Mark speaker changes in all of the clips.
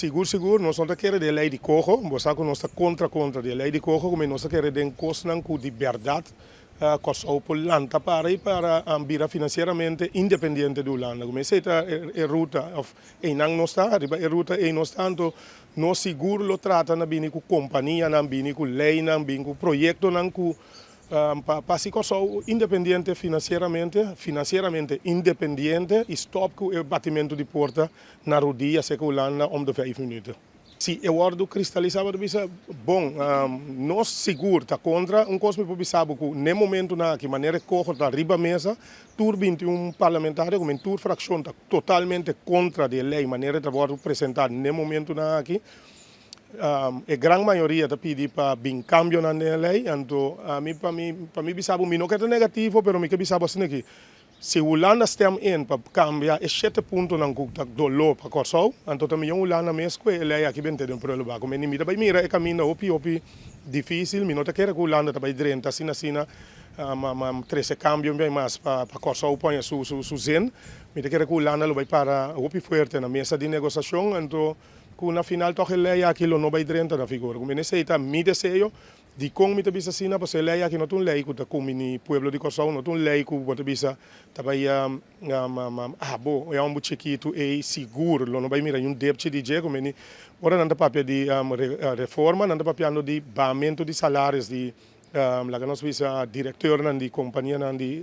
Speaker 1: Sigur sigur, nos no ta kere den lei di coho, bo sa ku nos ta kontra kontra di e lei di coho, ku nos ta kere den kosnan ku di bèrdat Kòrsou por lanta para i para bira finansieramente independiente di Hulanda. Ku esei ta e ruta òf einan nos ta, riba e ruta ei nos ta, anto nos sigur lo trata na bini ku kompanianan, bini ku leinan, bini ku proyektonan ku pa hasi Kòrsou independiente finansieramente, finansieramente independiente i stòp ku e batimentu di porta na rudia seka Hulanda om de vijf minuten. Si e wòrdu kristalisá bo ta bisa, Bon, nos sigur ta kontra. Un kos mi por bisa bo ku n'e momentunan aki manera e koho ta riba mesa, tur 21 parlamentario ku men tur frakshon ta totalmente kontra di e lei manera e ta wòrdu presentá n'e momentunan aki. E gran mayoria ta pidi pa bin kambionan den e lei. Anto ami pa mi pa mi bisa bo mi no ke ta negativo pero mi ke bisa bo asina aki, Si Hulanda stem in pa kambia e shete puntonan ku ta doló pa Kòrsou, anto ta mion Hulanda mes ku e lei aki bente den prulebak. Ku mi ta bai mira e kaminda hopi hopi difísil. Mi no ta kere ku Hulanda ta bai drenta asina asina ma trese kambio bai mas pa Kòrsou poña su su zin. Mi ta kere ku Hulanda lo bai para hopi fuerte na mesa di negosashon, anto ku na final tòg e lei aki lo no bai drenta na vigor. Ku mi esei ta mi deseo. Dikon mi ta bisa asina? Pasobra e lei aki no ta un lei ku ta kumbiní pueblo di Kòrsou, no ta un lei ku bo ta bisa ta bai abo e homber chikitu ei sigur lo no bai mira niun depchi di dje. Kumeni ora nan ta papia di reforma nan ta papiando di bahamentu di salaris di laga nos bisa direktornan di kompanianan di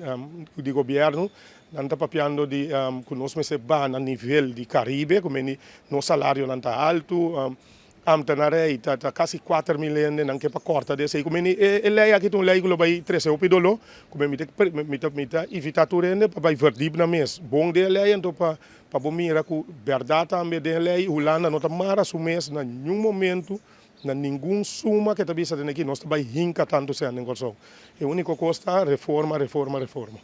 Speaker 1: gobièrnu, nan ta papiando di ku nos mester baha na nivel di Karibe, kumeni nos salarionan ta haltu. Ambtenarij ta ta kasi 4000 hende nan ke pa kòrta di esei. Ku meni e e lei aki ta un lei ku lo bai trese hopi doló. Ku mi ta mi ta mi ta invitá tur hende pa bai verdiep nan mes bon den e lei anto pa pa bo mira ku bèrdat tambe den e lei Hulanda no ta mara su mes na niun momentu na ningun suma ke ta bisa den aki nos ta bai hinka tantu sèn den Kòrsou. E úniko kos ta reforma reforma reforma.